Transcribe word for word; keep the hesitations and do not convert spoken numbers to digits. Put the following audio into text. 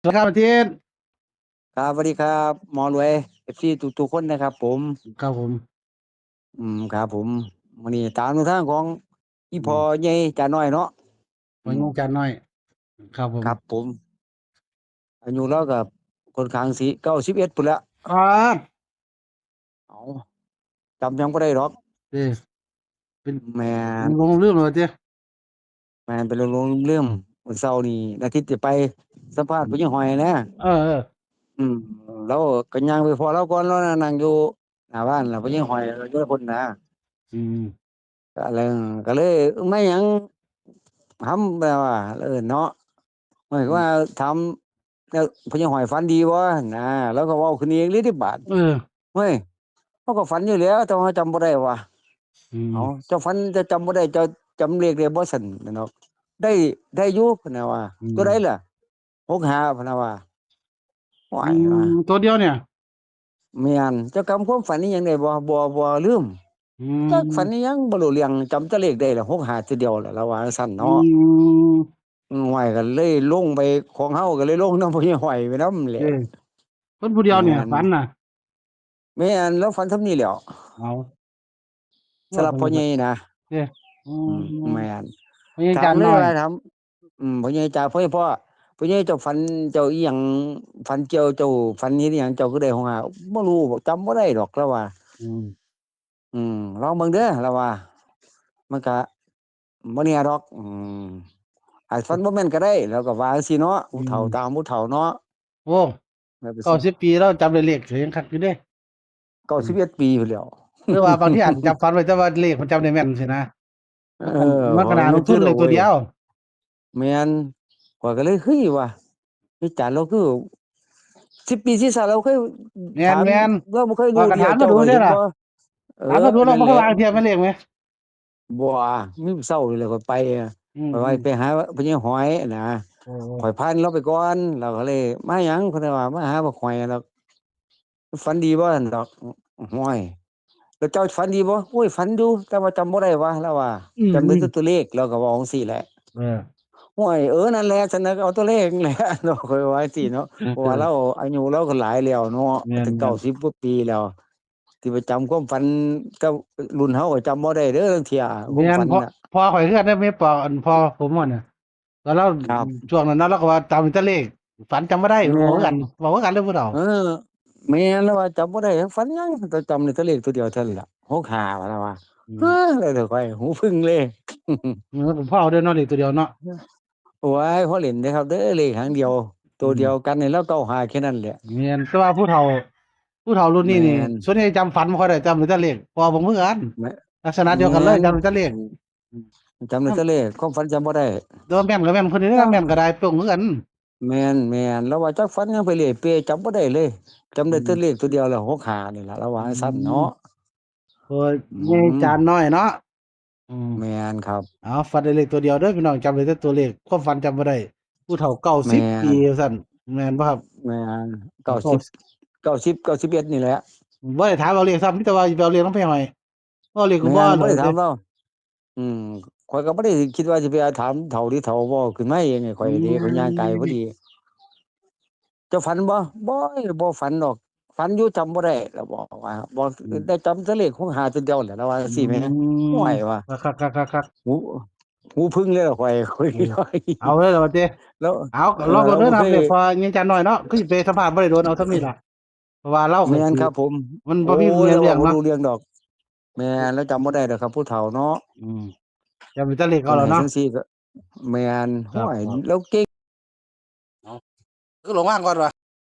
สวัสดีครับอาทิตย์ ครับ สวัสดีครับ หมอรวย เอฟซี ทุกๆคนนะครับผม ครับผม อืม ครับผม มื้อนี้ตามแนวทางของอีพ่อใหญ่จาน้อยเนาะ พ่อใหญ่จาน้อย ครับผม ครับผม อายุลาวก็ค่อนข้างสิ เก้าสิบเอ็ด พุ้นละ ครับ เอา จำหยังบ่ได้ดอก เด้ แม่น หลงลืมแล้วเด้ แม่น เป็นหลงๆลืมๆ มื้อเช้านี่ อาทิตย์จะไปสัมภาษณ์พ่อใหญ่หอยนะ เออๆ อืม ลาวก็ย่างไปพ้อลาวก่อน ลาวนั่งอยู่หน้าบ้าน แล้วพ่อใหญ่หอยอยู่พุ้นนะ อืม ก็เลย ก็เลย ไม่หยัง ถามแบบว่า เออ เนาะ หมายความว่าถาม แล้วพ่อใหญ่หอยฝันดีบ่นะ ลาวก็เว้าขึ้นเองเลยเด้บาด เออ เฮ้ย เฮาก็ฝันอยู่แล้ว แต่ว่าจำบ่ได้ว่า อืม เอา เจ้าฝัน เจ้าจำบ่ได้ เจ้าจำเลขได้บ่ซั่น แม่นดอก ได้ ได้อยู่ พุ้นนะว่า อืม ตัวใดล่ะ หกห้า พุ้นนะว่า โอ้ย อืม ตัวเดียวเนี่ย แม่น เจ้าจำความฝันอีหยังได้บ่ บ่ บ่ ลืม อืม จักฝันอีหยังบ่รู้เรื่อง จำแต่เลขได้ล่ะ หกห้า ตัวเดียวล่ะ ลาวว่าซั่น อื เนาะ ม อืม หอยก็เลยลงไป ของเฮาก็เลยลงนำพ่อใหญ่หอยไปนำแหละ เออ คนผู้เดียวเนี่ย แม่น ฝันน่ะ แม่น ลาวฝันส่ำนี้แหล้ว เอา สำหรับพ่อใหญ่นะ เด้ อื อื ม ม แม่น พ่อใหญ่ ถา จาม น้ เล อย ย ว่า ถาม อืม พ่อใหญ่จ๋า พ่อใหญ่ พ่อ พ่อใหญ่เจ้าฝัน เจ้าอีหยัง ฝันเกี่ยว เจ้าฝันเห็นอีหยัง เจ้าคือได้หกห้า บ่รู้ จำบ่ได้ดอก ลาวว่า อืม อืม ลองเบิ่งเด้อ ลาวว่า มันก็บ่แน่ดอก อืม อาจฝันบ่แม่นก็ได้ ลาวก็ว่าจั่งซี้เนาะ ผู้เฒ่า อืม ตามผู้เฒ่าเนาะ โอ้ ลาวไป เก้าสิบปีลาวจำได้เลขยังคักอยู่เด้ เก้าสิบเอ็ด ปีพุ้นแหล้ว หรือว่าบางทีอาจจะจำฝันไว้ แต่ว่าเลขมันจำได้แม่นสินะ เออ มันขนาดลงทุนเลขตัวเดียว แม่น ข้อยก็เลย เฮ้ย ว่า อาจารย์ลาวคือ สิบ ปีที่แล้วลาวเคย แม่น ถาม แม่น ลาวบ่เคยรู้ ข้อยก็ถาม เรื่อง มาดู เจ้า เด้อล่ะ เห็นบ่ เออ ถามมาดู ลาวบ่เคย นั่นแหละ วางเทียบแม่นเลขไหม บ่ มื้อเช้านี่แหละข้อยไป อืม ข้อยว่า อืม ไปหาพ่อใหญ่หอยนะ เออ ข้อยผ่านลาวไปก่อน ลาวก็เลย มาหยัง เพิ่นว่า มาหาบักหอย แล้ว ฝันดีบ่ ซั่นดอก ห้วย แล้วเจ้าฝันดีบ่ โอ้ย ฝันอยู่ แต่ว่าจำบ่ได้ว่า ลาวว่า อืม จำได้ อืม แต่ตัวเลข ลาวก็เว้าจั่งซี้แหละ เออ ห้วย เออ นั่นแหละ ซั่นนะ ก็เอาตัวเลขนั่นแหละ ลาวก็ว่าจั่งซี้เนาะ เออ เพราะว่าลาวอายุลาวก็หลายแล้วเนาะ แม่น ตั้ง แม่น เก้าสิบกว่าปีแล้ว สิไปจำความฝัน แต่รุ่นเฮาก็จำบ่ได้เด้อ ลางเทื่อ ความฝันน่ะ แม่น พ่อ พ่อข้อยคือกันเด้อ แม่ปอ อันพ่อผมหั่นน่ะ แล้วลาว ครับ ช่วงนั้นเนาะ ลาวก็ว่าจำแต่เลข ฝันจำบ่ได้ แม่น เว้าคือกัน เว้าคือกันเด้อผู้เฒ่า เออ แม่น ลาวว่าจำบ่ได้ ฝันหยัง แต่จำได้แต่เลขตัวเดียวเท่านั้นล่ะ หกห้า ลาวว่า อืม เฮ้อ แล้วเดี๋ยวข้อยหูผึ้งเลย เออ ผมพอเอาเด้อเนาะ เลขตัวเดียวเนาะ โอ้ย พอเล่นเด้อครับเด้อ เลขหางเดียว ตัวเดียวกันนี่ อืม แล้ว เก้าห้า แค่นั้นแหละ แม่น แต่ว่าผู้เฒ่า ผู้เฒ่ารุ่นนี้นี่ แม่น ส่วนใหญ่จำฝันบ่ค่อยได้ จำได้แต่เลข เพราะว่าผมคือกัน แม่น ลักษณะเดียวกันเลย อืม จำได้แต่เลข อืม จำได้แต่เลข ความฝันจำบ่ได้ แต่ว่าแม่นก็แม่น เพิ่นนี่ ครับ แม่นก็ได้ตรงคือกัน แม่น แม่น ลาวว่าจักฝันหยังไปเรื่อยเปื่อย จำบ่ได้เลย จำได้แต่ อืม เลขตัวเดียวแหละ หกห้า นี่ล่ะ ลาวว่าจั่งซั้นเนาะ โอ้ย อืม ใหญ่จานน้อยเนาะ อืม แม่นครับ เอา ฝันได้เลขตัวเดียวเด้อพี่น้อง จำได้แต่ตัวเลข ความฝันจำบ่ได้ ผู้เฒ่า เก้าสิบ แม่น ปีว่าซั่น แม่นบ่ครับ แม่น เก้าสิบ เก้าสิบ เก้าสิบเอ็ด นี่แหละ บ่ได้ถามเอาเลขซ้ำ มีแต่ว่าสิไปเอาเลขนำพ่อใหญ่หอย เอาเลขก็บ่ แม่น บ่ได้ถามลาว อืม ข้อยก็บ่ได้คิดว่าสิไปถามเฒ่าหรือเฒ่าเว้าขึ้นมาเอง ข้อยเด้ อืม ข้อยย่างไกลพอดี เจ้าฝันบ่ บ่ บ่ฝันดอก ฝันอยู่จำบ่ได้ ลาวบอกว่า บ่ อืม ได้จำแต่เลขหกห้าตัวเดียวแหละ ลาวว่าจั่งซี้แหม อืม โอ้ย ว่า คักๆๆๆ หู หูผึ้งเลยล่ะข้อย ข้อย อืม เอาเลยล่ะว่าติ แล้ว เอา เออ ลองเบิ่งเด้อครับ ลาวบ่เคย เนี่ย พอใหญ่จานน้อยเนาะ คือสิไปสัมภาษณ์บ่ได้โดน เอาส่ำนี้ล่ะ เพราะว่าลาวก็ แม่นครับผม มันบ่มี โอ้ย เรื่อง ลาว เรื่อง บ่ เนาะ รู้เรื่องดอก แม่น ลาวจำบ่ได้ดอกครับ ผู้เฒ่าเนาะ อืม จำแต่เลขเอาแล้วเนาะ จั่งซี้ก็ แม่น ครับ โอ้ย ครับ ลาวเก่ง เอา คือลงวางก่อนวะ